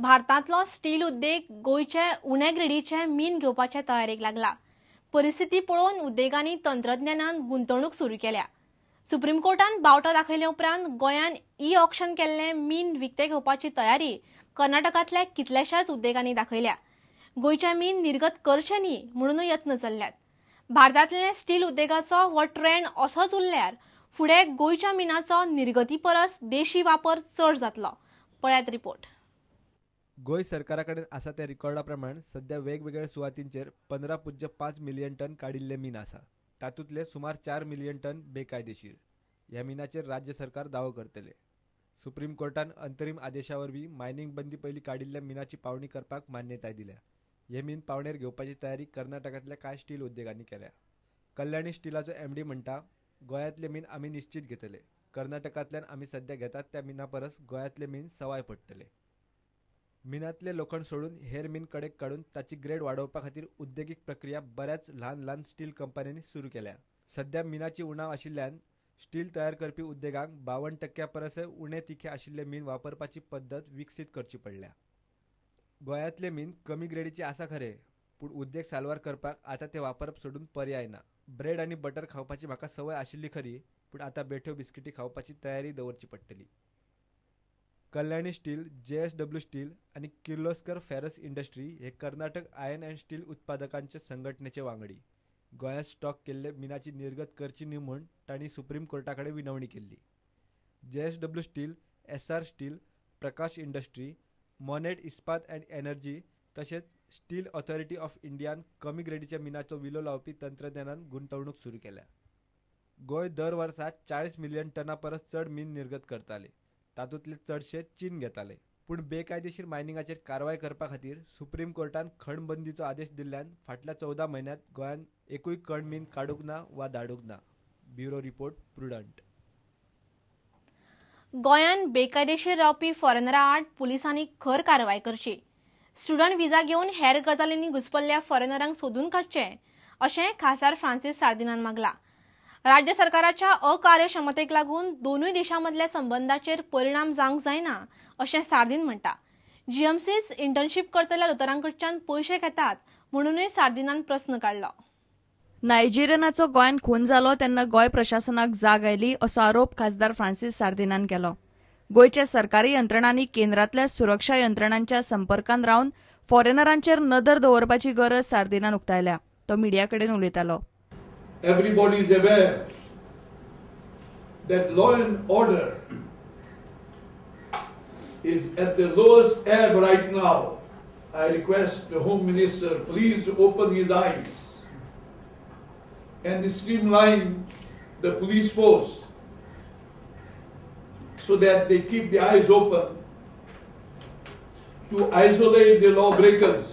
भारतांतलो स्टील उद्देग गोंयचे उणे ग्रेडीचे मीन घेवपाचे तयारेक लागला. परिस्थिती पळोवन उद्देगांनी तंत्रज्ञानान गुंतवणूक सुरू केल्या. सुप्रीम कोर्टान बावटो दाखयले उपरांत गोंयान ई ऑक्शन केल्लें मीन विकतें घेवपाची तयारी कर्नाटकांतल्या कितल्याशाच उद्देगांनी दाखयल्या. गोंयचें मीन निर्गत करचें न्ही म्हणूनय यत्न चल्ल्यात. भारतांतले स्टील उद्देगाचो हो ट्रेंड असोच उरल्यार फुडें गोंयच्या मिनाचो निर्गती परस देशी वापर चड जातलो. पळयात रिपोर्ट. गोंय सरकारा कडेन आसा त्या रिकॉर्डा प्रमाण सध्या वेगवेगळ्या सुवातींचेर 15.5 मिलियन टन काडिल्ले मीन आसा. तातूंतले सुमार 4 मिलियन टन बेकायदेशीर. ह्या मिनाचेर राज्य सरकार दावो करतले. सुप्रीम कोर्टान अंतरीम आदेशा वरवीं मायनिंग बंदी पयलीं काडिल्ल्या मिनाची पावणी करपाक मान्यताय दिल्या. हे मीन पावणेर घेवपाची तयारी कर्नाटकांतल्या कांय स्टील उद्देगांनी केल्या. कल्याणी स्टिलाचो एमडी म्हणटा, गोंयांतले मीन आमी निश्चित घेतले. कर्नाटकांतल्यान आमी सध्या घेतात त्या मिना परस गोंयांतले मीन सवाय पडटले. मिनांतले लोखण सोडून हेर मीन कडेक काडून ताची ग्रेड वाडोवपा खातीर उद्देगीक प्रक्रिया बऱ्याच ल्हान ल्हान स्टील कंपन्यांनी सुरू केल्या. सध्या मिनाची उणाव आशिल्ल्यान स्टील तयार करपी उद्देगांक 52% परसय उणें तिखें आशिल्ले मीन वापरपाची पद्दत विकसीत करची पडल्या. गोंयांतले मीन कमी ग्रेडीचे आसा खरें, पूण उद्देग साल्वार करपाक आतां ते वापरप सोडून पर्याय ना. ब्रेड आनी बटर खावपाची म्हाका संवय आशिल्ली खरी, पूण आतां बेठ्यो बिस्किटी खावपाची तयारी दवरची पडटली. कल्याणी स्टील, JSW steel आनी किर्लोस्कर फेरस इंडस्ट्री हे कर्नाटक आयर्न अँड स्टील उत्पादकांचे संघटनेचे वांगडी. गोंयांत स्टॉक केल्ले मिनाची निर्गत करची न्ही म्हूण तांणी सुप्रीम कोर्टा कडेन विनवणी केल्ली. JSW steel, SR steel, Prakash industry, Monnet Ispat and energy तशेंच स्टील ऑथॉरिटी ऑफ इंडियान कमी ग्रेडीच्या मिनाचो विलो लावपी तंत्रज्ञानान गुंतवणूक सुरू केल्या. गोंय दर वर्सा 40 मिलियन टना परस चड मीन निर्गत करताले. तातूंतले चडशे चीन घेताले. पूण बेकायदेशीर मायनिंगाचेर कारवाय करपा खातीर सुप्रीम कोर्टान खणबंदीचो आदेश दिल्ल्यान फाटल्या 14 म्हयन्यांत गोंयांत एकूय कण मीन काडूंक ना वा धाडूंक ना. Bureau report, Prudent. गोंयांत बेकायदेशीर रावपी फॉरेनरा आड पुलिसांनी खर कारवाय करची. स्टुडंट विजा घेवन हेर गजालींनी घुसपल्ल्या फॉरेनरांक सोदून काडचे अशें खासदार फ्रांसीस सार्दिनान मागला. राज्य सरकाराच्या अकार्यक्षमतेक लागून दोनूय देशां मदल्या संबंदाचेर परिणाम जावंक जायना अशें सार्दीन म्हणटा. जीएमसीच इंटर्नशीप करतल्या दोतोरांकडच्यान पयशे घेतात म्हणूनय सार्दिनान प्रस्न काडलो. नायजेरियनाचो गोंयांत खून जालो तेन्ना गोंय प्रशासनाक जाग आयली असो आरोप खासदार फ्रांसीस सार्दिनान केलो. गोंयच्या सरकारी यंत्रणांनी केंद्रांतल्या सुरक्षा यंत्रणांच्या संपर्कांत रावन फॉरेनरांचेर नदर दवरपाची गरज सार्दिनान उक्तायल्या. तो मिडिया कडेन उलयतालो. Everybody is aware that law and order is at the lowest ebb right now. I request the Home Minister, please open his eyes and streamline the police force so that they keep the eyes open to isolate the lawbreakers.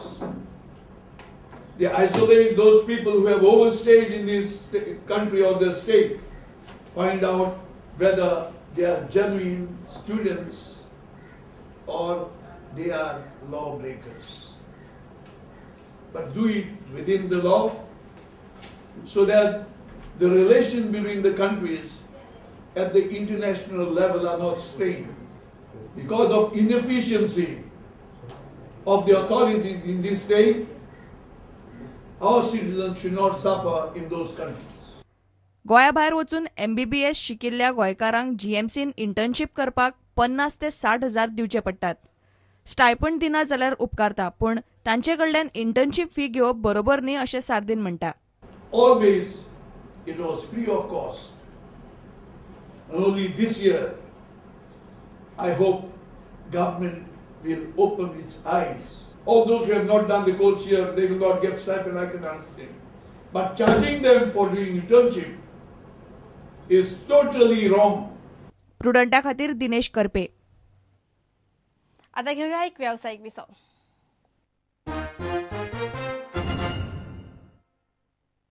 They isolate those people who have overstayed in this country or their state, find out whether they are genuine students or they are lawbreakers. But do it within the law so that the relation between the countries at the international level are not strained. Because of inefficiency of the authorities in this state, our citizens should not suffer in those countries. गोंया भायर वचून MBBS शिकिल्ल्या गोंयकारांक जीएमसीन internship करपाक 50 ते 60 हजार दिवचे पडटात. स्टायपंड दिना जाल्यार उपकारता, पूण तांचे कडल्यान इंटर्नशीप फी घेवप बरोबर न्ही अशें सार्दीन म्हणटा. Always it was free of cost. And only this year, I hope government will open its eyes. All those who have not done the course here, they will not get stipend, I can understand. But charging them for doing internship is totally wrong. प्रुडंटा खातीर दिनेश करपे. आता घेऊया एक व्यावसायिक विसव.